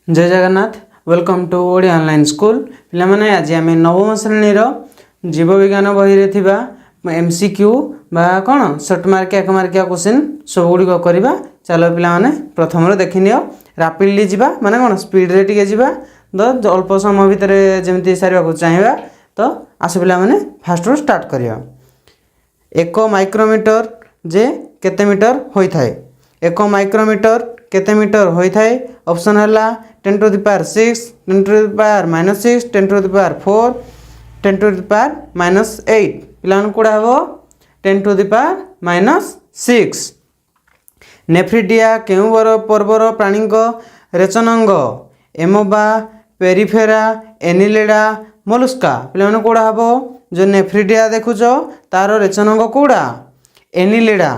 Jay Jagannath. Welcome to Odia online school. ପିଲାମାନେ, ଆଜି ଆମେ ନବମ ଶ୍ରେଣୀର ଜୀବବିଜ୍ଞାନ ବହିରେ ଥିବା ଏମସିକ୍ୟୁ ବା କ'ଣ ସର୍ଟ ମାର୍କିଆ, ଏକ ମାର୍କିଆ କୋଶ୍ଚିନ୍ ସବୁଗୁଡ଼ିକ କରିବା। ଚାଲ ପିଲାମାନେ, ପ୍ରଥମରୁ ଦେଖିନିଅ। ରାପିଡ଼ଲି ଯିବା, ମାନେ କ'ଣ ସ୍ପିଡ଼ରେ ଟିକେ ଯିବା ତ, ଅଳ୍ପ ସମୟ ଭିତରେ ଯେମିତି ସାରିବାକୁ ଚାହିଁବା। ତ ଆସ ପିଲାମାନେ, ଫାଷ୍ଟରୁ ଷ୍ଟାର୍ଟ କରିବା। 1 ମାଇକ୍ରୋମିଟର ଯେ କେତେ ମିଟର ହୋଇଥାଏ? 1 ମାଇକ୍ରୋମିଟର କେତେ ମିଟର ହୋଇଥାଏ? ଅପସନ୍ ହେଲା 10 to the power 6, 10 to the power -6, 10 to the power 4, 10 to the power -8। ପିଲାମାନଙ୍କୁ, କେଉଁଟା ହେବ? 10 to the power -6। ନେଫ୍ରିଡ଼ିଆ କେଉଁ ପର୍ବର ପ୍ରାଣୀଙ୍କ ରେଚନାଙ୍ଗ? ଏମୋବା, ପେରିଫେରା, ଏନିଲିଡା, ମୋଲୁସ୍କା। ପିଲାମାନେ, କେଉଁଟା ହେବ? ଯେଉଁ ନେଫ୍ରିଡ଼ିଆ ଦେଖୁଛ, ତାର ରେଚନାଙ୍ଗ କେଉଁଟା? ଏନିଲିଡା।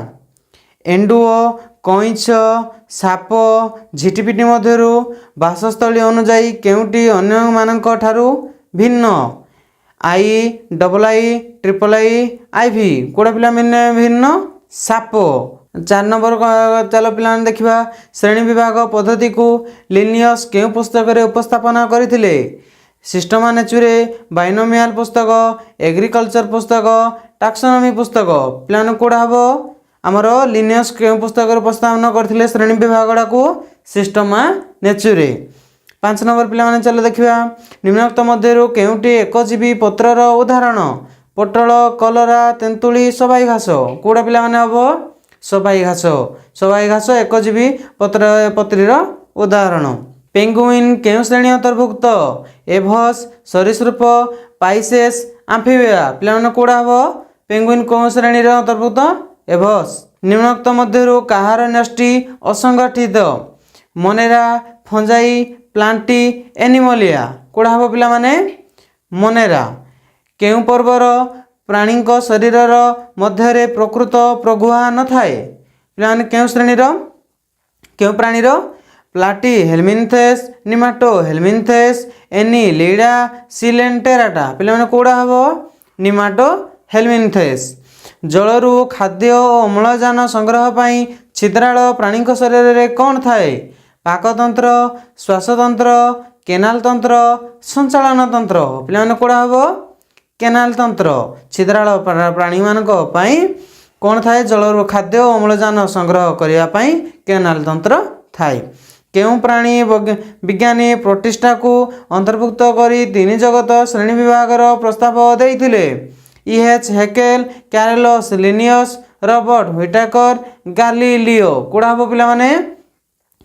ଏଣ୍ଡୁଅ, କଇଁଛ, ସାପ, ଝିଟିପିଟି ମଧ୍ୟରୁ ବାସସ୍ଥଳୀ ଅନୁଯାୟୀ କେଉଁଟି ଅନ୍ୟମାନଙ୍କ ଠାରୁ ଭିନ୍ନ? I, double I, triple I, I V। କେଉଁଟା ପିଲାମାନେ ଭିନ୍ନ? ସାପ। 4 ନମ୍ବର ଚାଲ ପିଲାମାନେ ଦେଖିବା। ଶ୍ରେଣୀ ବିଭାଗ ପଦ୍ଧତିକୁ ଲିନିୟସ୍ କେଉଁ ପୁସ୍ତକରେ ଉପସ୍ଥାପନା କରିଥିଲେ? ସିଷ୍ଟମା ନେଚୁରେ, ବାଇନୋମିଆଲ ପୁସ୍ତକ, ଏଗ୍ରିକଲଚର ପୁସ୍ତକ, ଟାକ୍ସୋନମି ପୁସ୍ତକ। ପିଲାମାନେ, କେଉଁଟା ହେବ? ଆମର ଲିନିୟସ୍ କେଉଁ ପୁସ୍ତକରେ ଉପସ୍ଥାପନ କରିଥିଲେ ଶ୍ରେଣୀ ବିଭାଗଟାକୁ? ସିଷ୍ଟମା ନେଚୁରେ। 5 ନମ୍ବର ପିଲାମାନେ ଚାଲ ଦେଖିବା। ନିମ୍ନୋକ୍ତ ମଧ୍ୟରୁ କେଉଁଟି ଏକଜୀବୀ ପତ୍ରର ଉଦାହରଣ? ପୋଟଳ, କଲରା, ତେନ୍ତୁଳି, ସବାଇ ଘାସ। କେଉଁଟା ପିଲାମାନେ ହେବ? ସବାଇ ଘାସ। ସବାଇ ଘାସ ଏକଜୀବୀ ପତ୍ର ପତ୍ରୀର ଉଦାହରଣ। ପେଙ୍ଗୁଇନ୍ କେଉଁ ଶ୍ରେଣୀ ଅନ୍ତର୍ଭୁକ୍ତ? ଏଭସ୍, ସରୀସୃପ, ପାଇସେସ୍, ଆମ୍ଫିବିଆ। ପିଲାମାନେ, କେଉଁଟା ହେବ? ପେଙ୍ଗୁଇନ୍ କେଉଁ ଶ୍ରେଣୀର ଅନ୍ତର୍ଭୁକ୍ତ? ଏଭସ୍। ନିମ୍ନୋକ୍ତ ମଧ୍ୟରୁ କାହାର ନ୍ୟଷ୍ଟି ଅସଂଗଠିତ? ମନେରା, ଫଞ୍ଜାଇ, ପ୍ଲାଣ୍ଟି, ଏନିମଲିଆ। କେଉଁଟା ହେବ ପିଲାମାନେ? ମନେରା। କେଉଁ ପର୍ବର ପ୍ରାଣୀଙ୍କ ଶରୀରର ମଧ୍ୟରେ ପ୍ରକୃତ ପ୍ରଗୁହା ନଥାଏ? ପିଲାମାନେ, କେଉଁ ଶ୍ରେଣୀର, କେଉଁ ପ୍ରାଣୀର? ପ୍ଲାଟି ହେଲମିନ୍ଥେସ୍, ନିମାଟୋ ହେଲମିନ୍ଥେସ୍, ଏନିଲିଡା, ସିଲେଣ୍ଟେରାଟା। ପିଲାମାନେ, କେଉଁଟା ହେବ? ନିମାଟୋ ହେଲମିନ୍ଥେସ୍। ଜଳରୁ ଖାଦ୍ୟ ଓ ଅମ୍ଳଜାନ ସଂଗ୍ରହ ପାଇଁ ଛିଦ୍ରାଳ ପ୍ରାଣୀଙ୍କ ଶରୀରରେ କ'ଣ ଥାଏ? ପାକତନ୍ତ୍ର, ଶ୍ୱାସତନ୍ତ୍ର, କେନାଲ ତନ୍ତ୍ର, ସଞ୍ଚାଳନ ତନ୍ତ୍ର। ପିଲାମାନେ, କେଉଁଟା ହେବ? କେନାଲ ତନ୍ତ୍ର। ଛିଦ୍ରାଳ ପ୍ରାଣୀମାନଙ୍କ ପାଇଁ କ'ଣ ଥାଏ? ଜଳରୁ ଖାଦ୍ୟ ଓ ଅମ୍ଳଜାନ ସଂଗ୍ରହ କରିବା ପାଇଁ କେନାଲ ତନ୍ତ୍ର ଥାଏ। କେଉଁ ପ୍ରାଣୀ ବିଜ୍ଞାନୀ ପ୍ରୋଟିଷ୍ଟାକୁ ଅନ୍ତର୍ଭୁକ୍ତ କରି ତିନି ଜଗତ ଶ୍ରେଣୀ ବିଭାଗର ପ୍ରସ୍ତାବ ଦେଇଥିଲେ? ଇ ଏଚ୍ ହେକେଲ, କ୍ୟାରେଲସ୍ ଲିନିୟସ୍, ରବର୍ଟ ହ୍ୱିଟାକର, ଗାଲିଲିଓ। କେଉଁଟା ହେବ ପିଲାମାନେ?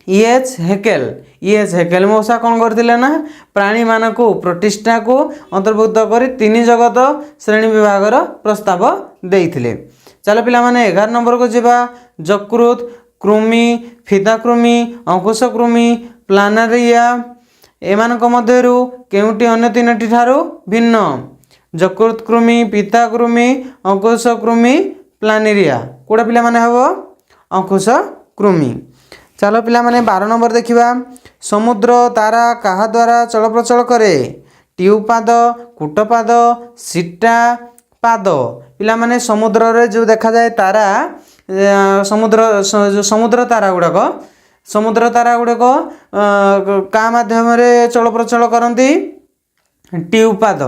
ଇ ଏଚ୍ ହେକେଲ। ଇ ଏଚ୍ ହେକେଲ ମଉସା କ'ଣ କରିଥିଲେ ନା, ପ୍ରାଣୀମାନଙ୍କୁ ପ୍ରୋଟିଷ୍ଟାକୁ ଅନ୍ତର୍ଭୁକ୍ତ କରି ତିନି ଜଗତ ଶ୍ରେଣୀ ବିଭାଗର ପ୍ରସ୍ତାବ ଦେଇଥିଲେ। ଚାଲ ପିଲାମାନେ, 11 ନମ୍ବରକୁ ଯିବା। ଯକୃତ କୃମି, ଫିତା କୃମି, ଅଙ୍କୁଶ କୃମି, ପ୍ଲାନାରିଆ ଏମାନଙ୍କ ମଧ୍ୟରୁ କେଉଁଟି ଅନ୍ୟ ତିନୋଟି ଠାରୁ ଭିନ୍ନ? ଯକୃତ କୃମି, ପିତା କୃମି, ଅଙ୍କୁଶ କୃମି, ପ୍ଲାନେରିଆ। କେଉଁଟା ପିଲାମାନେ ହେବ? ଅଙ୍କୁଶ କୃମି। ଚାଲ ପିଲାମାନେ, 12 ନମ୍ବର ଦେଖିବା। ସମୁଦ୍ର ତାରା କାହା ଦ୍ୱାରା ଚଳପ୍ରଚଳ କରେ? ଟ୍ୟୁପାଦ, କୁଟପାଦ, ସିଟା, ପାଦ। ପିଲାମାନେ, ସମୁଦ୍ରରେ ଯେଉଁ ଦେଖାଯାଏ ତାରା, ସମୁଦ୍ର ଯୋଉ ସମୁଦ୍ର ତାରା ଗୁଡ଼ାକ, ସମୁଦ୍ର ତାରା ଗୁଡ଼ିକ କାହା ମାଧ୍ୟମରେ ଚଳପ୍ରଚଳ କରନ୍ତି? ଟ୍ୟୁପାଦ।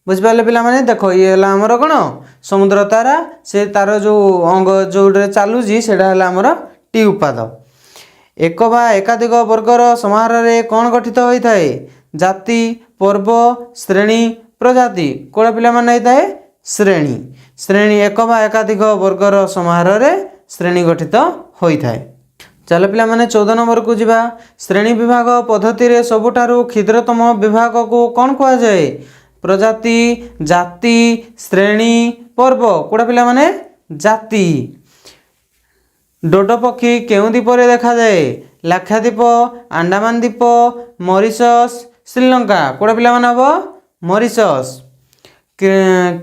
ବୁଝିପାରିଲେ ପିଲାମାନେ? ଦେଖ, ଇଏ ହେଲା ଆମର କ'ଣ ସମୁଦ୍ର ତାରା। ସେ ତାର ଯେଉଁ ଅଙ୍ଗ ଯେଉଁଥିରେ ଚାଲୁଛି, ସେଇଟା ହେଲା ଆମର ଟ୍ୟୁପାଦ। ଏକ ବା ଏକାଧିକ ବର୍ଗର ସମାହାରରେ କ'ଣ ଗଠିତ ହୋଇଥାଏ? ଜାତି, ପର୍ବ, ଶ୍ରେଣୀ, ପ୍ରଜାତି। କେଉଁଟା ପିଲାମାନେ ହେଇଥାଏ? ଶ୍ରେଣୀ। ଶ୍ରେଣୀ। ଏକ ବା ଏକାଧିକ ବର୍ଗର ସମାହାରରେ ଶ୍ରେଣୀ ଗଠିତ ହୋଇଥାଏ। ଚାଲ ପିଲାମାନେ, 14 ନମ୍ବରକୁ ଯିବା। ଶ୍ରେଣୀ ବିଭାଗ ପଦ୍ଧତିରେ ସବୁଠାରୁ କ୍ଷୁଦ୍ରତମ ବିଭାଗକୁ କ'ଣ କୁହାଯାଏ? ପ୍ରଜାତି, ଜାତି, ଶ୍ରେଣୀ, ପର୍ବ। କେଉଁଟା ପିଲାମାନେ? ଜାତି। ଡୋଡୋ ପକ୍ଷୀ କେଉଁ ଦ୍ୱୀପରେ ଦେଖାଯାଏ? ଲାକ୍ଷାଦ୍ୱୀପ, ଆଣ୍ଡାମାନ ଦ୍ୱୀପ, ମରିସସ୍, ଶ୍ରୀଲଙ୍କା। କେଉଁଟା ପିଲାମାନେ ହେବ? ମରିସସ୍।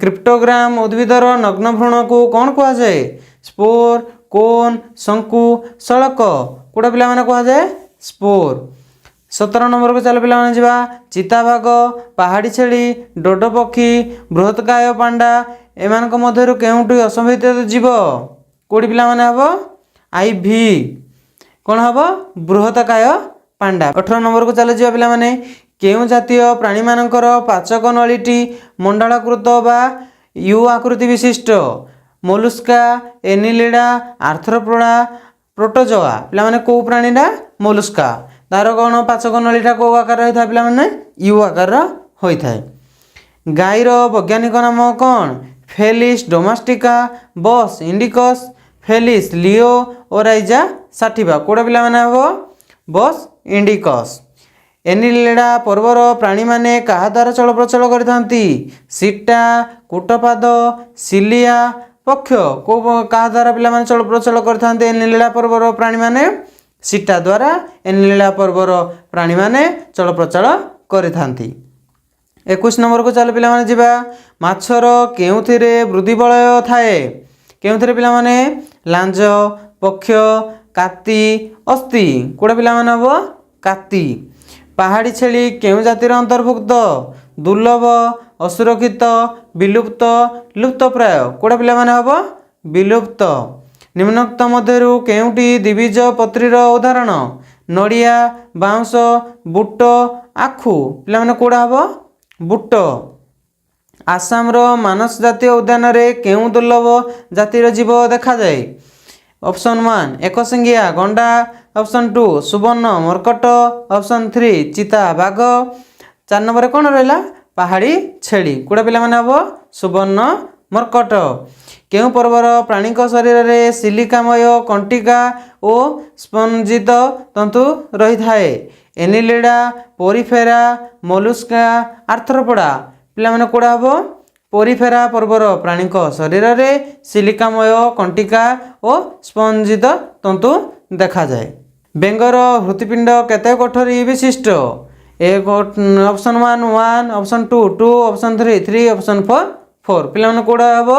କ୍ରିପ୍ଟୋଗ୍ରାମ ଉଦ୍ଭିଦର ନଗ୍ନ ଭ୍ରୂଣକୁ କ'ଣ କୁହାଯାଏ? ସ୍ପୋର, କୋନ୍, ଶଙ୍କୁ, ଶଳକ। କେଉଁଟା ପିଲାମାନେ କୁହାଯାଏ? ସ୍ପୋର। 17 ନମ୍ବରକୁ ଚାଲ ପିଲାମାନେ ଯିବା। ଚିତାବାଘ, ପାହାଡ଼ି ଛେଳି, ଡୋଡୋ ପକ୍ଷୀ, ବୃହତ୍କାୟ ପାଣ୍ଡା ଏମାନଙ୍କ ମଧ୍ୟରୁ କେଉଁଟି ଅସମ୍ଭାବିତ ଜୀବ? କେଉଁଠି ପିଲାମାନେ ହେବ? I V. କ'ଣ ହେବ? ବୃହତ୍କାୟ ପାଣ୍ଡା। 18 ନମ୍ବରକୁ ଚାଲିଯିବା ପିଲାମାନେ। କେଉଁ ଜାତୀୟ ପ୍ରାଣୀମାନଙ୍କର ପାଚକ ନଳୀଟି ମଣ୍ଡଳାକୃତ ବା you ଆକୃତି ବିଶିଷ୍ଟ? ମୋଲୁସ୍କା, ଏନିଲିଡା, ଆର୍ଥ୍ରୋପୋଡା, ପ୍ରୋଟୋଜୋଆ। ପିଲାମାନେ, କେଉଁ ପ୍ରାଣୀଟା? ମୋଲୁସ୍କା। ତାର କ'ଣ ପାଚକ ନଳୀଟା କେଉଁ ଆକାର ହୋଇଥାଏ ପିଲାମାନେ? You ଆକାରର ହୋଇଥାଏ। ଗାଈର ବୈଜ୍ଞାନିକ ନାମ କ'ଣ? Felis domestica, Bos indicus, Felis leo, Oryza sativa. କେଉଁଟା ପିଲାମାନେ ହେବ? ବସ୍ ଇଣ୍ଡିକସ୍। ଏନିଲିଡା ପର୍ବର ପ୍ରାଣୀମାନେ କାହା ଦ୍ୱାରା ଚଳପ୍ରଚଳ କରିଥାନ୍ତି? ସିଟା, କୁଟପାଦ, ସିଲିଆ, ପକ୍ଷ। କେଉଁ କାହା ଦ୍ୱାରା ପିଲାମାନେ ଚଳପ୍ରଚଳ କରିଥାନ୍ତି ଏନିଲିଡା ପର୍ବର ପ୍ରାଣୀମାନେ? ସିଟା ଦ୍ୱାରା ଏନିଲିଡା ପର୍ବର ପ୍ରାଣୀମାନେ ଚଳପ୍ରଚଳ କରିଥାନ୍ତି। 21 ନମ୍ବରକୁ ଚାଲ ପିଲାମାନେ ଯିବା। ମାଛର କେଉଁଥିରେ ବୃଦ୍ଧି ବଳୟ ଥାଏ? କେଉଁଥିରେ ପିଲାମାନେ? ଲାଞ୍ଜ, ପକ୍ଷ, କାତି, ଅସ୍ଥି। କେଉଁଟା ପିଲାମାନେ ହେବ? କାତି। ପାହାଡ଼ି ଛେଳି କେଉଁ ଜାତିର ଅନ୍ତର୍ଭୁକ୍ତ? ଦୁର୍ଲଭ, ଅସୁରକ୍ଷିତ, ବିଲୁପ୍ତ, ଲୁପ୍ତପ୍ରାୟ। କେଉଁଟା ପିଲାମାନେ ହେବ? ବିଲୁପ୍ତ। ନିମ୍ନୋକ୍ତ ମଧ୍ୟରୁ କେଉଁଟି ଦ୍ୱିବୀଜପତ୍ରୀର ଉଦାହରଣ? ନଡ଼ିଆ, ବାଉଁଶ, ବୁଟ, ଆଖୁ। ପିଲାମାନେ, କେଉଁଟା ହେବ? ବୁଟ। ଆସାମର ମାନସ ଜାତୀୟ ଉଦ୍ୟାନରେ କେଉଁ ଦୁର୍ଲଭ ଜାତିର ଜୀବ ଦେଖାଯାଏ? ଅପସନ୍ 1 ଏକଶିଙ୍ଗିଆ ଗଣ୍ଡା, ଅପସନ୍ 2 ସୁବର୍ଣ୍ଣ ମର୍କଟ, ଅପସନ୍ 3 ଚିତା ବାଘ, 4 ନମ୍ବରରେ କ'ଣ ରହିଲା? ପାହାଡ଼ି ଛେଳି। କେଉଁଟା ପିଲାମାନେ ହେବ? ସୁବର୍ଣ୍ଣ ମର୍କଟ। କେଉଁ ପର୍ବର ପ୍ରାଣୀଙ୍କ ଶରୀରରେ ସିଲିକାମୟ କଣ୍ଟିକା ଓ ସ୍ପଞ୍ଜିତ ତନ୍ତୁ ରହିଥାଏ? ଏନିଲିଡା, ପୋରିଫେରା, ମୋଲୁସ୍କା, ଆର୍ଥ୍ରୋପୋଡା। ପିଲାମାନେ, କେଉଁଟା ହେବ? ପୋରିଫେରା ପର୍ବର ପ୍ରାଣୀଙ୍କ ଶରୀରରେ ସିଲିକାମୟ କଣ୍ଟିକା ଓ ସ୍ପଞ୍ଜିତ ତନ୍ତୁ ଦେଖାଯାଏ। ବେଙ୍ଗର ହୃତ୍ପିଣ୍ଡ କେତେ କୋଠରୀ ବିଶିଷ୍ଟ? ଏକ, option 1 1, option 2 2, option 3 3, option 4 4। ପିଲାମାନେ, କେଉଁଟା ହେବ?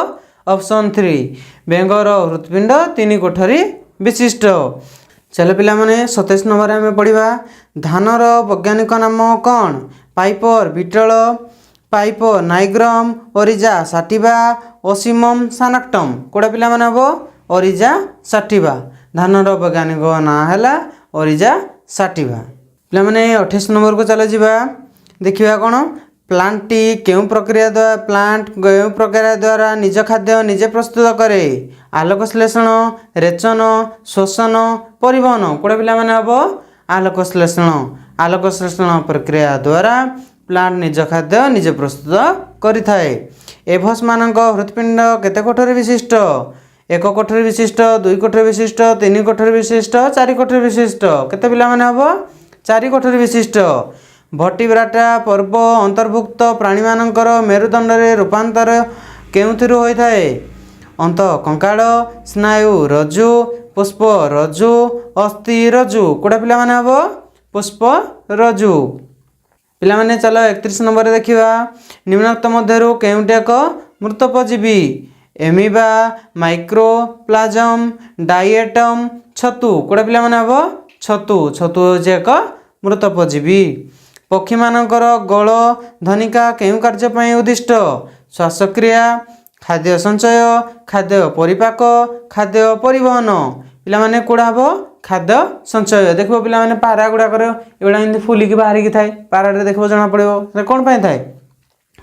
ଅପସନ୍ 3। ବେଙ୍ଗର ହୃତ୍ପିଣ୍ଡ 3 କୋଠରୀ ବିଶିଷ୍ଟ। ଚାଲ ପିଲାମାନେ, 27 ନମ୍ବରରେ ଆମେ ପଢ଼ିବା। ଧାନର ବୈଜ୍ଞାନିକ ନାମ କ'ଣ? Piper betle, Piper nigrum, Oryza sativa, Ocimum sanctum. କେଉଁଟା ପିଲାମାନେ ହେବ? ଅରିଜା ସାଟିବା। ଧାନର ବୈଜ୍ଞାନିକ ନାଁ ହେଲା ଅରିଜା ସାଟିବା। ପିଲାମାନେ, 28 ନମ୍ବରକୁ ଚାଲିଯିବା। ଦେଖିବା କ'ଣ? ପ୍ଲାଣ୍ଟଟି କେଉଁ ପ୍ରକ୍ରିୟା ଦ୍ୱାରା, ପ୍ଲାଣ୍ଟ କେଉଁ ପ୍ରକ୍ରିୟା ଦ୍ୱାରା ନିଜ ଖାଦ୍ୟ ନିଜେ ପ୍ରସ୍ତୁତ କରେ? ଆଲୋକ ଶ୍ଳେଷଣ, ରେଚନ, ଶୋଷଣ, ପରିବହନ। କେଉଁଟା ପିଲାମାନେ ହେବ? ଆଲୋକ ଶ୍ଳେଷଣ। ଆଲୋକ ଶ୍ଳେଷଣ ପ୍ରକ୍ରିୟା ଦ୍ୱାରା ପ୍ଲାଣ୍ଟ ନିଜ ଖାଦ୍ୟ ନିଜେ ପ୍ରସ୍ତୁତ କରିଥାଏ। ଏଭସ୍ ମାନଙ୍କ ହୃତ୍ପିଣ୍ଡ କେତେ କୋଠରୀ ବିଶିଷ୍ଟ? ଏକ କୋଠରୀ ବିଶିଷ୍ଟ, ଦୁଇ କୋଠରୀ ବିଶିଷ୍ଟ, ତିନି କୋଠରୀ ବିଶିଷ୍ଟ, ଚାରି କୋଠରୀ ବିଶିଷ୍ଟ। କେତେ ପିଲାମାନେ ହେବ? ଚାରି କୋଠରୀ ବିଶିଷ୍ଟ। ଭର୍ଟିବ୍ରାଟା ପର୍ବ ଅନ୍ତର୍ଭୁକ୍ତ ପ୍ରାଣୀମାନଙ୍କର ମେରୁଦଣ୍ଡରେ ରୂପାନ୍ତର କେଉଁଥିରୁ ହୋଇଥାଏ? ଅନ୍ତ କଙ୍କାଳ, ସ୍ନାୟୁ ରଜ୍ଜୁ, ପୁଷ୍ପ ରଜ୍ଜୁ, ଅସ୍ଥି ରଜ୍ଜୁ। କେଉଁଟା ପିଲାମାନେ ହେବ? ପୁଷ୍ପ ରଜ୍ଜୁ। ପିଲାମାନେ, ଚାଲ 31 ନମ୍ବରରେ ଦେଖିବା। ନିମ୍ନୋକ୍ତ ମଧ୍ୟରୁ କେଉଁଟି ଏକ ମୃତୋପଜୀବୀ? ଏମିବା, ମାଇକୋପ୍ଲାଜମ, ଡାଇଏଟମ୍, ଛତୁ। କେଉଁଟା ପିଲାମାନେ ହେବ? ଛତୁ। ଛତୁ ହେଉଛି ଏକ ମୃତୋପଜୀବୀ। ପକ୍ଷୀମାନଙ୍କର ଗଳ ଧନିକା କେଉଁ କାର୍ଯ୍ୟ ପାଇଁ ଉଦ୍ଦିଷ୍ଟ? ଶ୍ୱାସକ୍ରିୟା, ଖାଦ୍ୟ ସଞ୍ଚୟ, ଖାଦ୍ୟ ପରିପାକ, ଖାଦ୍ୟ ପରିବହନ। ପିଲାମାନେ, କେଉଁଟା ହେବ? ଖାଦ୍ୟ ସଞ୍ଚୟ। ଦେଖିବ ପିଲାମାନେ, ପାରା ଗୁଡ଼ାକର ଏଗୁଡ଼ା ଏମିତି ଫୁଲିକି ବାହାରିକି ଥାଏ। ପାରାରେ ଦେଖିବ, ଜଣାପଡ଼ିବ। ସେଟା କ'ଣ ପାଇଁ ଥାଏ?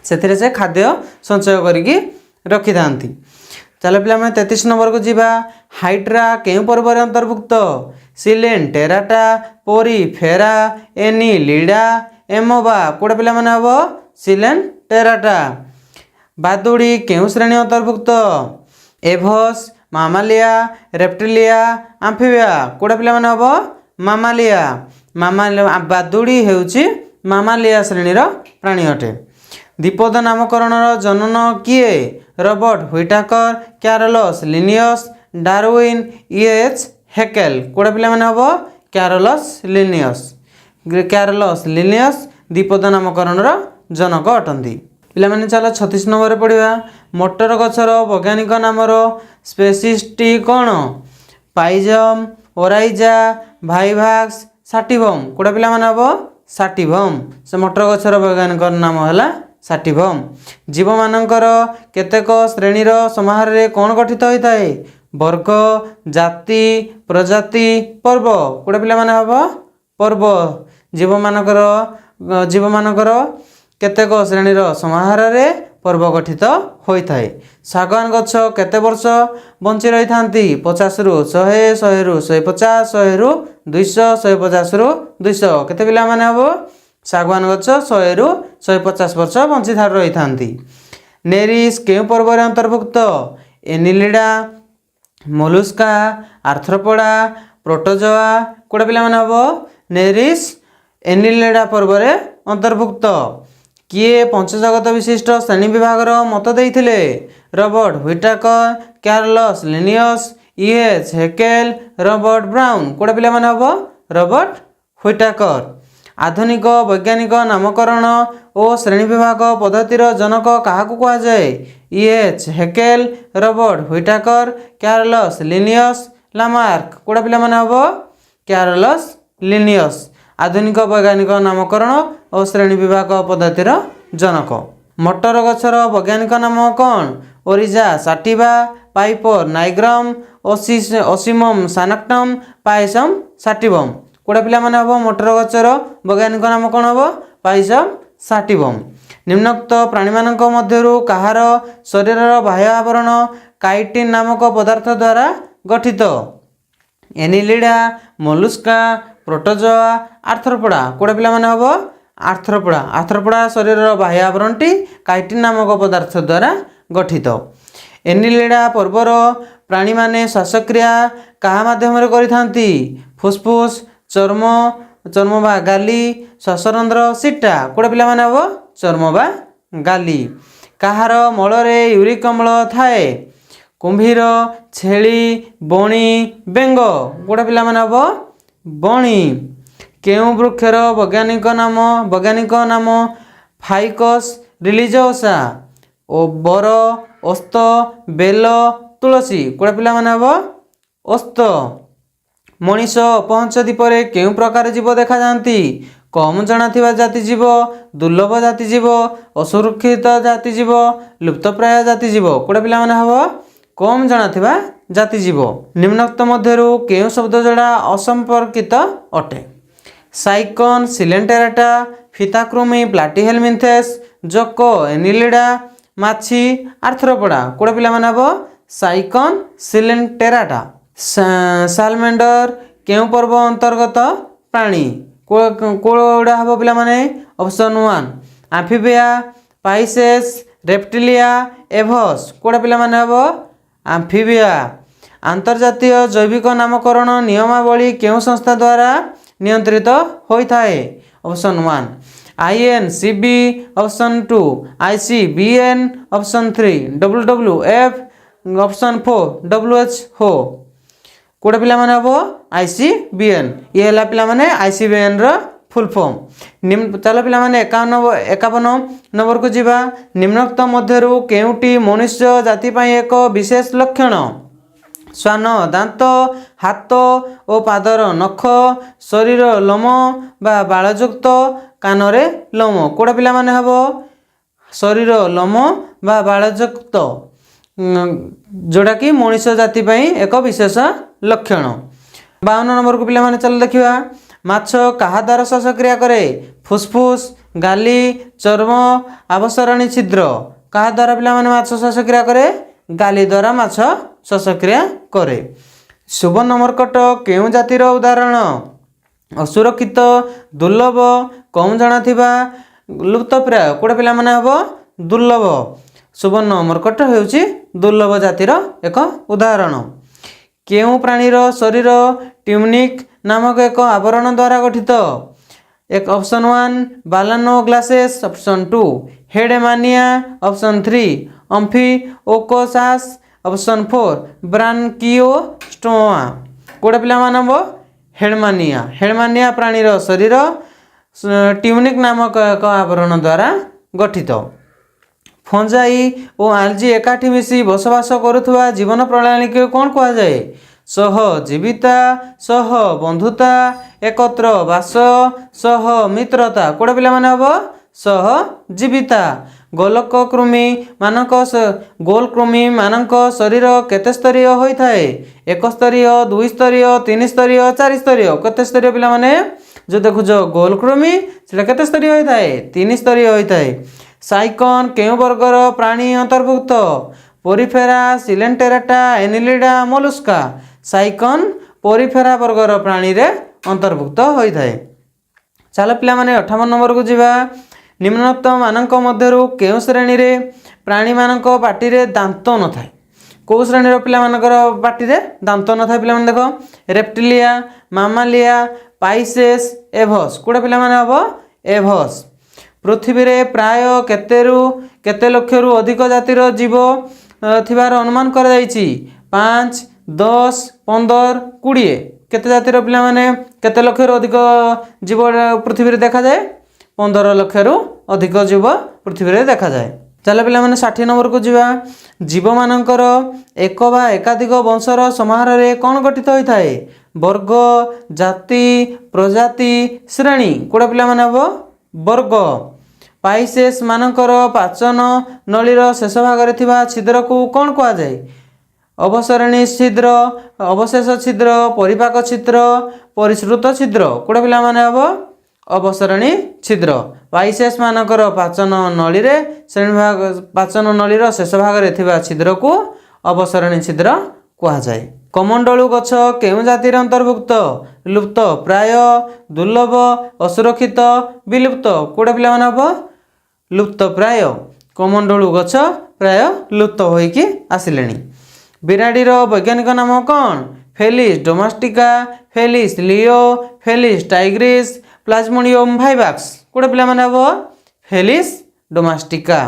ସେଥିରେ ସେ ଖାଦ୍ୟ ସଞ୍ଚୟ କରିକି ରଖିଥାନ୍ତି। ଚାଲ ପିଲାମାନେ, 33 ନମ୍ବରକୁ ଯିବା। ହାଇଡ୍ରା କେଉଁ ପର୍ବରେ ଅନ୍ତର୍ଭୁକ୍ତ? ସିଲେଣ୍ଟେରାଟା, ପୋରିଫେରା, ଏନିଲିଡା, ଏମୋବା। କେଉଁଟା ପିଲାମାନେ ହେବ? ସିଲେଣ୍ଟେରାଟା। ବାଦୁଡ଼ି କେଉଁ ଶ୍ରେଣୀ ଅନ୍ତର୍ଭୁକ୍ତ? ଏଭସ୍, ମାମାଲିଆ, ରେପ୍ଟିଲିଆ, ଆମ୍ଫିବିଆ। କେଉଁଟା ପିଲାମାନେ ହେବ? ମାମାଲିଆ। ବାଦୁଡ଼ି ହେଉଛି ମାମାଲିଆ ଶ୍ରେଣୀର ପ୍ରାଣୀ ଅଟେ। ଦ୍ୱିପଦ ନାମକରଣର ଜନକ କିଏ? Robert Whittaker, Carolus Linnaeus, Darwin, E H Haeckel. କେଉଁଟା ପିଲାମାନେ ହେବ? Carolus Linnaeus. Carolus Linnaeus ଦ୍ୱିପଦ ନାମକରଣର ଜନକ ଅଟନ୍ତି। ପିଲାମାନେ, ଚାଲ 36 ନମ୍ବରରେ ପଢ଼ିବା। ମଟର ଗଛର ବୈଜ୍ଞାନିକ ନାମର ସ୍ପେସିସଟି କ'ଣ? ପାଇଜମ୍, ଓରାଇଜା, ଭାଇଭାକ୍ସ, ସାଟିଭମ୍। କେଉଁଟା ପିଲାମାନେ ହେବ? ସାଟିଭମ୍। ସେ ମଟର ଗଛର ବୈଜ୍ଞାନିକ ନାମ ହେଲା ସାଟିଭମ୍। ଜୀବମାନଙ୍କର କେତେକ ଶ୍ରେଣୀର ସମାହାରରେ କ'ଣ ଗଠିତ ହୋଇଥାଏ? ବର୍ଗ, ଜାତି, ପ୍ରଜାତି, ପର୍ବ। କେଉଁଟା ପିଲାମାନେ ହେବ? ପର୍ବ। ଜୀବମାନଙ୍କର କେତେକ ଶ୍ରେଣୀର ସମାହାରରେ ପର୍ବ ଗଠିତ ହୋଇଥାଏ। ଶାଗୁଆନ ଗଛ କେତେ ବର୍ଷ ବଞ୍ଚି ରହିଥାନ୍ତି? 50ରୁ 100, 100ରୁ 150, 100ରୁ 200, 150ରୁ 200। କେତେ ପିଲାମାନେ ହେବ? ଶାଗୁଆନ ଗଛ 100ରୁ 150 ବର୍ଷ ବଞ୍ଚି ରହିଥାନ୍ତି। ନେରିସ୍ କେଉଁ ପର୍ବରେ ଅନ୍ତର୍ଭୁକ୍ତ? ଏନିଲିଡା, ମୋଲୁସ୍କା, ଆର୍ଥ୍ରୋପୋଡା, ପ୍ରୋଟୋଜୋଆ। କୋଉଟା ପିଲାମାନେ ହେବ? ନେରିସ୍ ଏନିଲିଡା ପର୍ବରେ ଅନ୍ତର୍ଭୁକ୍ତ। କିଏ ପଞ୍ଚଜଗତ ବିଶିଷ୍ଟ ଶ୍ରେଣୀ ବିଭାଗର ମତ ଦେଇଥିଲେ? Robert Whittaker, Carolus Linnaeus, E H Haeckel, Robert Brown. କୋଉଟା ପିଲାମାନେ ହେବ? Robert Whittaker. ଆଧୁନିକ ବୈଜ୍ଞାନିକ ନାମକରଣ ଓ ଶ୍ରେଣୀ ବିଭାଗ ପଦ୍ଧତିର ଜନକ କାହାକୁ କୁହାଯାଏ? ଇଏଚ୍ ହେକେଲ, ରବର୍ଟ ହ୍ୱିଟାକର, କ୍ୟାରଲସ୍ ଲିନିୟସ୍, ଲାମାର୍କ। କୋଉଟା ପିଲାମାନେ ହେବ? କ୍ୟାରଲସ୍ ଲିନିୟସ୍ ଆଧୁନିକ ବୈଜ୍ଞାନିକ ନାମକରଣ ଓ ଶ୍ରେଣୀ ବିଭାଗ ପଦ୍ଧତିର ଜନକ। ମଟର ଗଛର ବୈଜ୍ଞାନିକ ନାମ କ'ଣ? ଓରିଜା ସାଟିଭା, ପାଇପର ନାଇଗ୍ରମ୍, ଓସିମମ୍ ସାନକ୍ଟମ୍, ପାଇସମ୍ ସାଟିଭମ୍। କୋଉଟା ପିଲାମାନେ ହେବ? ମଟର ଗଛର ବୈଜ୍ଞାନିକ ନାମ କ'ଣ ହେବ? ପାଇସମ୍ ସାଟିଭମ୍। ନିମ୍ନୋକ୍ତ ପ୍ରାଣୀମାନଙ୍କ ମଧ୍ୟରୁ କାହାର ଶରୀରର ବାହ୍ୟ ଆବରଣ କାଇଟିନ୍ ନାମକ ପଦାର୍ଥ ଦ୍ୱାରା ଗଠିତ? ଏନିଲିଡା, ମୋଲୁସ୍କା, ପ୍ରୋଟୋଜୋଆ, ଆର୍ଥ୍ରୋପୋଡା। କୋଉଟା ପିଲାମାନେ ହେବ? ଆର୍ଥ୍ରୋପୋଡା। ଆର୍ଥ୍ରୋପୋଡା ଶରୀରର ବାହ୍ୟ ଆବରଣଟି କାଇଟିନ୍ ନାମକ ପଦାର୍ଥ ଦ୍ୱାରା ଗଠିତ। ଏନିଲିଡା ପର୍ବର ପ୍ରାଣୀମାନେ ଶ୍ୱାସକ୍ରିୟା କାହା ମାଧ୍ୟମରେ କରିଥାନ୍ତି? ଫୁସଫୁସ, ଚର୍ମ, ଚର୍ମ ବା ଗାଲି, ଶ୍ୱାସରନ୍ଧ୍ର, ସିଟା। କୋଉଟା ପିଲାମାନେ ହେବ? ଚର୍ମ ବା ଗାଲି। କାହାର ମଳରେ ୟୁରିକ୍ ଅମ୍ଳ ଥାଏ? କୁମ୍ଭୀର, ଛେଳି, ବଣି, ବେଙ୍ଗ। କୋଉଟା ପିଲାମାନେ ହେବ? ବଣି। କେଉଁ ବୃକ୍ଷର ବୈଜ୍ଞାନିକ ନାମ ଫାଇକସ୍ ରିଲିଜିଓସା? ଓ ବର, ଓସ୍ତ, ବେଲ, ତୁଳସୀ। କୋଉଟା ପିଲାମାନେ ହେବ? ଓସ୍ତ। ମଣିଷ ଅପହଞ୍ଚ ଦ୍ୱୀପରେ କେଉଁ ପ୍ରକାର ଜୀବ ଦେଖାଯାଆନ୍ତି? କମ୍ ଜଣାଥିବା ଜାତି ଜୀବ, ଦୁର୍ଲଭ ଜାତି ଜୀବ, ଅସୁରକ୍ଷିତ ଜାତି ଜୀବ, ଲୁପ୍ତପ୍ରାୟ ଜାତି ଜୀବ। କୋଉଟା ପିଲାମାନେ ହେବ? କମ୍ ଜଣାଥିବା ଜାତି ଜୀବ। ନିମ୍ନୋକ୍ତ ମଧ୍ୟରୁ କେଉଁ ଶବ୍ଦ ଯୋଡ଼ା ଅସମ୍ପର୍କିତ ଅଟେ? ସାଇକନ୍ ସିଲେଣ୍ଟେରାଟା, ଫିତାକୃମି ପ୍ଲାଟିହେଲମିନ୍ଥେସ୍, ଜୋକ ଏନିଲିଡା, ମାଛି ଆର୍ଥ୍ରୋପୋଡା। କୋଉଟା ପିଲାମାନେ ହେବ? ସାଇକନ୍ ସିଲେଣ୍ଟେରାଟା। ସାଲମେଣ୍ଡର କେଉଁ ପର୍ବ ଅନ୍ତର୍ଗତ ପ୍ରାଣୀ? କୋଉଟା ହେବ ପିଲାମାନେ? Option 1 amphibia, pisces, reptilia, aves. କୋଉଟା ପିଲାମାନେ ହେବ? ଆମ୍ଫିବିଆ। ଆନ୍ତର୍ଜାତୀୟ ଜୈବିକ ନାମକରଣ ନିୟମାବଳୀ କେଉଁ ସଂସ୍ଥା ଦ୍ୱାରା ନିୟନ୍ତ୍ରିତ ହୋଇଥାଏ? Option 1 INCB, option 2 ICBN, option 3 WWF, option 4 WHO। କୋଉଟା ପିଲାମାନେ ହେବ? ICBN। ଇଏ ହେଲା ପିଲାମାନେ ଆଇସିବିଏନ୍ର ଫୁଲ୍ ଫର୍ମ। ଚାଲ ପିଲାମାନେ, 51 ନମ୍ବରକୁ ଯିବା। ନିମ୍ନୋକ୍ତ ମଧ୍ୟରୁ କେଉଁଟି ମନୁଷ୍ୟ ଜାତି ପାଇଁ ଏକ ବିଶେଷ ଲକ୍ଷଣ? ଶ୍ୱାନ ଦାନ୍ତ, ହାତ ଓ ପାଦର ନଖ, ଶରୀର ଲୋମ ବା ବାଳଯୁକ୍ତ, କାନରେ ଲୋମ। କୋଉଟା ପିଲାମାନେ ହେବ? ଶରୀର ଲୋମ ବା ବାଳଯୁକ୍ତ, ଯୋଉଟାକି ମଣିଷ ଜାତି ପାଇଁ ଏକ ବିଶେଷ ଲକ୍ଷଣ। 52 ନମ୍ବରକୁ ପିଲାମାନେ ଚାଲ ଦେଖିବା। ମାଛ କାହା ଦ୍ୱାରା ଶ୍ୱାସକ୍ରିୟା କରେ? ଫୁସଫୁସ, ଗାଲି, ଚର୍ମ, ଅପସରଣୀ ଛିଦ୍ର। କାହା ଦ୍ୱାରା ପିଲାମାନେ ମାଛ ଶ୍ୱାସକ୍ରିୟା କରେ? ଗାଲି ଦ୍ୱାରା ମାଛ ଶ୍ୱାସକ୍ରିୟା କରେ। ସୁବର୍ଣ୍ଣ ମର୍କଟ କେଉଁ ଜାତିର ଉଦାହରଣ? ଅସୁରକ୍ଷିତ, ଦୁର୍ଲଭ, କମ୍ ଜଣାଥିବା, ଲୁପ୍ତପ୍ରାୟ। କୋଉଟା ପିଲାମାନେ ହେବ? ଦୁର୍ଲଭ। ସୁବର୍ଣ୍ଣ ମର୍କଟ ହେଉଛି ଦୁର୍ଲଭ ଜାତିର ଏକ ଉଦାହରଣ। କେଉଁ ପ୍ରାଣୀର ଶରୀର ଟ୍ୟୁନିକ୍ ନାମକ ଏକ ଆବରଣ ଦ୍ୱାରା ଗଠିତ? ଏକ ଅପସନ୍ 1 ବାଲାନୋଗ୍ଲାସେସ୍, ଅପସନ୍ 2 ହେଡେମାନିଆ, ଅପସନ୍ 3 ଅମ୍ଫିଓକସାସ୍, ଅପସନ୍ 4 ବ୍ରାନକିଓଷ୍ଟୋମା। କୋଉଟା ପିଲାମାନେ ହେବ? ହେଡମାନିଆ। ହେଡମାନିଆ ପ୍ରାଣୀର ଶରୀର ଟ୍ୟୁନିକ୍ ନାମକ ଏକ ଆବରଣ ଦ୍ୱାରା ଗଠିତ। ଫଞ୍ଜାଇ ଓ ଆଲଜି ଏକାଠି ମିଶି ବସବାସ କରୁଥିବା ଜୀବନ ପ୍ରଣାଳୀକୁ କ'ଣ କୁହାଯାଏ? ସହ ଜୀବିତା, ସହ ବନ୍ଧୁତା, ଏକତ୍ର ବାସ, ସହ ମିତ୍ରତା। କୋଉଟା ପିଲାମାନେ ହେବ? ସହ ଜୀବିତା। ଗୋଲକୃମି ମାନଙ୍କ ଶରୀର କେତେ ସ୍ତରୀୟ ହୋଇଥାଏ? ଏକ ସ୍ତରୀୟ, ଦୁଇ ସ୍ତରୀୟ, ତିନି ସ୍ତରୀୟ, ଚାରି ସ୍ତରୀୟ। କେତେ ସ୍ତରୀୟ ପିଲାମାନେ? ଯେଉଁ ଦେଖୁଛ ଗୋଲ କୃମି, ସେଟା କେତେ ସ୍ତରୀୟ ହୋଇଥାଏ? ତିନି ସ୍ତରୀୟ ହୋଇଥାଏ। ସାଇକନ୍ କେଉଁ ବର୍ଗର ପ୍ରାଣୀ ଅନ୍ତର୍ଭୁକ୍ତ? Porifera, Coelenterata, Annelida, Mollusca. Sycon Porifera ବର୍ଗର ପ୍ରାଣୀରେ ଅନ୍ତର୍ଭୁକ୍ତ ହୋଇଥାଏ। ଚାଲ ପିଲାମାନେ, 58 ନମ୍ବରକୁ ଯିବା। ନିମ୍ନୋକ୍ତ ମାନଙ୍କ ମଧ୍ୟରୁ କେଉଁ ଶ୍ରେଣୀରେ ପ୍ରାଣୀମାନଙ୍କ ପାଟିରେ ଦାନ୍ତ ନଥାଏ? କେଉଁ ଶ୍ରେଣୀର ପିଲାମାନଙ୍କର ପାଟିରେ ଦାନ୍ତ ନଥାଏ? ପିଲାମାନେ ଦେଖ, ରେପ୍ଟିଲିଆ, ମାମାଲିଆ, ପାଇସେସ୍, ଏଭସ୍। କେଉଁଟା ପିଲାମାନେ ହେବ? ଏଭସ୍। ପୃଥିବୀରେ ପ୍ରାୟ କେତେରୁ କେତେ ଲକ୍ଷରୁ ଅଧିକ ଜାତିର ଜୀବ ଥିବାର ଅନୁମାନ କରାଯାଇଛି? 5, 10, 15, 20। କେତେ ଜାତିର ପିଲାମାନେ, କେତେ ଲକ୍ଷରୁ ଅଧିକ ଜୀବ ପୃଥିବୀରେ ଦେଖାଯାଏ? 15 ଲକ୍ଷରୁ ଅଧିକ ଜୀବ ପୃଥିବୀରେ ଦେଖାଯାଏ। ଚାଲ ପିଲାମାନେ, 60 ନମ୍ବରକୁ ଯିବା। ଜୀବମାନଙ୍କର ଏକ ବା ଏକାଧିକ ବଂଶର ସମାହାରରେ କ'ଣ ଗଠିତ ହୋଇଥାଏ? ବର୍ଗ, ଜାତି, ପ୍ରଜାତି, ଶ୍ରେଣୀ। କେଉଁଟା ପିଲାମାନେ ହେବ? ବର୍ଗ। ପାଇସେସ୍ ମାନଙ୍କର ପାଚନ ନଳୀର ଶେଷ ଭାଗରେ ଥିବା ଛିଦ୍ରକୁ କ'ଣ କୁହାଯାଏ? ଅବସରଣୀ ଛିଦ୍ର, ଅବଶେଷ ଛିଦ୍ର, ପରିପାକ ଛିଦ୍ର, ପରିସୃତ ଛିଦ୍ର। କେଉଁଟା ପିଲାମାନେ ହେବ? ଅବସରଣୀ ଛିଦ୍ର। ପାଇସେସ୍ ମାନଙ୍କର ପାଚନ ନଳୀରେ ଶ୍ରେଣୀ ଭାଗ ପାଚନ ନଳୀର ଶେଷ ଭାଗରେ ଥିବା ଛିଦ୍ରକୁ ଅବସରଣୀ ଛିଦ୍ର କୁହାଯାଏ। କମଣ୍ଡଳୁ ଗଛ କେଉଁ ଜାତିର ଅନ୍ତର୍ଭୁକ୍ତ? ଲୁପ୍ତ ପ୍ରାୟ, ଦୁର୍ଲଭ, ଅସୁରକ୍ଷିତ, ବିଲୁପ୍ତ। କେଉଁଟା ପିଲାମାନେ ହେବ? ଲୁପ୍ତ ପ୍ରାୟ। କମଣ୍ଡଳୁ ଗଛ ପ୍ରାୟ ଲୁପ୍ତ ହୋଇକି ଆସିଲେଣି। ବିରାଡ଼ିର ବୈଜ୍ଞାନିକ ନାମ କ'ଣ? Felis domestica, Felis leo, Felis tigris, Plasmodium vivax। କେଉଁଟା ପିଲାମାନେ ହେବ? ଫେଲିସ୍ ଡୋମାଷ୍ଟିକା।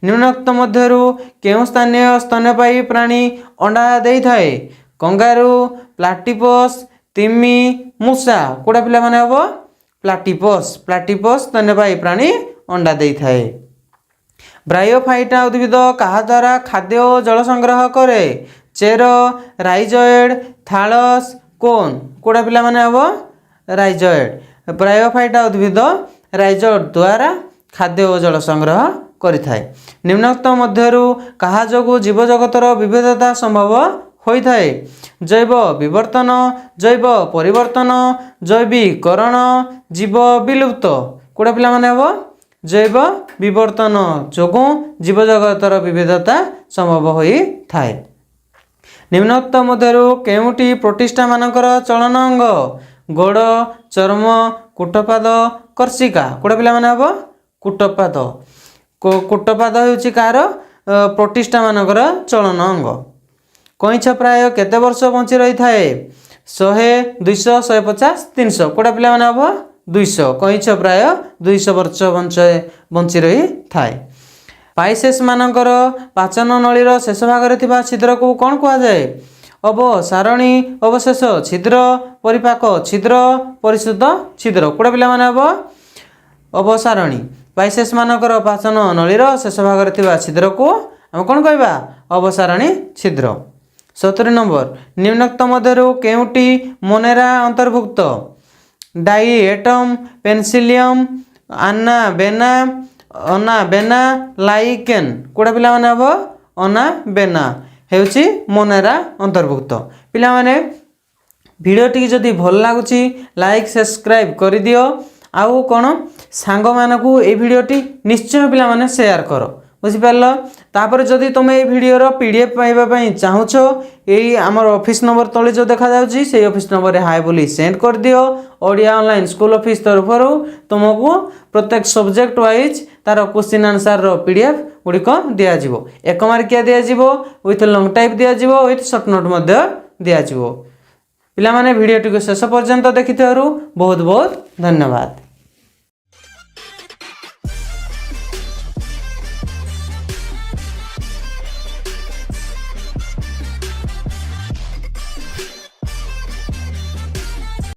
ନିମ୍ନୋକ୍ତ ମଧ୍ୟରୁ କେଉଁ ସ୍ଥାନୀୟ ସ୍ତନ୍ୟପାୟୀ ପ୍ରାଣୀ ଅଣ୍ଡା ଦେଇଥାଏ? କଙ୍ଗାରୁ, ପ୍ଲାଟିପସ୍, ତିମି, ମୂଷା। କେଉଁଟା ପିଲାମାନେ ହେବ? ପ୍ଲାଟିପସ୍। ପ୍ଲାଟିପସ୍ ସ୍ତନ୍ୟପାୟୀ ପ୍ରାଣୀ ଅଣ୍ଡା ଦେଇଥାଏ। ବ୍ରାୟୋଫାଇଟା ଉଦ୍ଭିଦ କାହା ଦ୍ୱାରା ଖାଦ୍ୟ ଓ ଜଳ ସଂଗ୍ରହ କରେ? ଚେର, ରାଇଜଏଡ୍, ଥାଳସ୍, କୋନ୍। କେଉଁଟା ପିଲାମାନେ ହେବ? ରାଇଜଏଡ୍। ବ୍ରାୟୋଫାଇଟା ଉଦ୍ଭିଦ ରାଇଜଏଡ୍ ଦ୍ୱାରା ଖାଦ୍ୟ ଓ ଜଳ ସଂଗ୍ରହ କରିଥାଏ। ନିମ୍ନୋକ୍ତ ମଧ୍ୟରୁ କାହା ଯୋଗୁଁ ଜୀବଜଗତର ବିବିଧତା ସମ୍ଭବ ହୋଇଥାଏ? ଜୈବ ବିବର୍ତ୍ତନ, ଜୈବ ପରିବର୍ତ୍ତନ, ଜୈବୀକରଣ, ଜୀବ ବିଲୁପ୍ତ। କେଉଁଟା ପିଲାମାନେ ହେବ? ଜୈବ ବିବର୍ତ୍ତନ ଯୋଗୁଁ ଜୀବଜଗତର ବିବିଧତା ସମ୍ଭବ ହୋଇଥାଏ। ନିମ୍ନୋକ୍ତ ମଧ୍ୟରୁ କେଉଁଟି ପ୍ରୋଟିଷ୍ଟା ମାନଙ୍କର ଚଳନ ଅଙ୍ଗ? ଗୋଡ଼, ଚର୍ମ, କୁଟପାଦ, କର୍ଷିକା। କେଉଁଟା ପିଲାମାନେ ହେବ? କୁଟପାଦ। କୁଟପାଦ ହେଉଛି କାହାର? ପ୍ରୋଟିଷ୍ଟା ମାନଙ୍କର ଚଳନ ଅଙ୍ଗ। କଇଁଛ ପ୍ରାୟ କେତେ ବର୍ଷ ବଞ୍ଚି ରହିଥାଏ? 100, 200, 150, 300। କେଉଁଟା ପିଲାମାନେ ହେବ? 200। କଇଁଛ ପ୍ରାୟ 200 ବର୍ଷ ବଞ୍ଚି ରହିଥାଏ। ପାଇସେସ୍ ମାନଙ୍କର ପାଚନ ନଳୀର ଶେଷ ଭାଗରେ ଥିବା ଛିଦ୍ରକୁ କ'ଣ କୁହାଯାଏ? ଅବସାରଣୀ ଅବଶେଷ ଛିଦ୍ର, ପରିପାକ ଛିଦ୍ର, ପରିଶୁଦ୍ଧ ଛିଦ୍ର। କେଉଁଟା ପିଲାମାନେ ହେବ? ଅବସାରଣୀ। ପାଇସେସ୍ ମାନଙ୍କର ପାଚନ ନଳୀର ଶେଷ ଭାଗରେ ଥିବା ଛିଦ୍ରକୁ ଆମେ କ'ଣ କହିବା? ଅବସାରଣୀ ଛିଦ୍ର। 70 ନମ୍ବର, ନିମ୍ନୋକ୍ତ ମଧ୍ୟରୁ କେଉଁଟି ମୋନେରା ଅନ୍ତର୍ଭୁକ୍ତ? ଡାଇଏଟମ୍, ପେନସିଲିୟମ, ଆନାବେନା, ଅନାବେନା, ଲାଇକେନ୍। କେଉଁଟା ପିଲାମାନେ ହେବ? ଅନାବେନା ହେଉଛି ମୋନେରା ଅନ୍ତର୍ଭୁକ୍ତ। ପିଲାମାନେ, ଭିଡ଼ିଓଟିକି ଯଦି ଭଲ ଲାଗୁଛି, ଲାଇକ୍ ସବସ୍କ୍ରାଇବ୍ କରିଦିଅ। ଆଉ କ'ଣ, ସାଙ୍ଗମାନଙ୍କୁ ଏଇ ଭିଡ଼ିଓଟି ନିଶ୍ଚୟ ପିଲାମାନେ ସେୟାର କର। ବୁଝିପାରିଲ? ତାପରେ ଯଦି ତୁମେ ଏଇ ଭିଡ଼ିଓର PDF ପାଇବା ପାଇଁ ଚାହୁଁଛ, ଏଇ ଆମର ଅଫିସ୍ ନମ୍ବର ତଳେ ଯେଉଁ ଦେଖାଯାଉଛି, ସେଇ ଅଫିସ୍ ନମ୍ବରରେ ହାଏ ବୋଲି ସେଣ୍ଡ କରିଦିଅ। ଓଡ଼ିଆ ଅନଲାଇନ୍ ସ୍କୁଲ ଅଫିସ୍ ତରଫରୁ ତୁମକୁ ପ୍ରତ୍ୟେକ ସବଜେକ୍ଟ ୱାଇଜ୍ ତାର କୋଶ୍ଚିନ୍ ଆନ୍ସର୍ର PDF ଗୁଡ଼ିକ ଦିଆଯିବ। 1 ମାର୍କିଆ ଦିଆଯିବ, ୱିଥ୍ ଲଙ୍ଗ ଟାଇପ୍ ଦିଆଯିବ, ୱିଥ୍ ସର୍ଟ ନୋଟ୍ ମଧ୍ୟ ଦିଆଯିବ। ପିଲାମାନେ, ଭିଡ଼ିଓଟିକୁ ଶେଷ ପର୍ଯ୍ୟନ୍ତ ଦେଖିଥିବାରୁ ବହୁତ ବହୁତ ଧନ୍ୟବାଦ।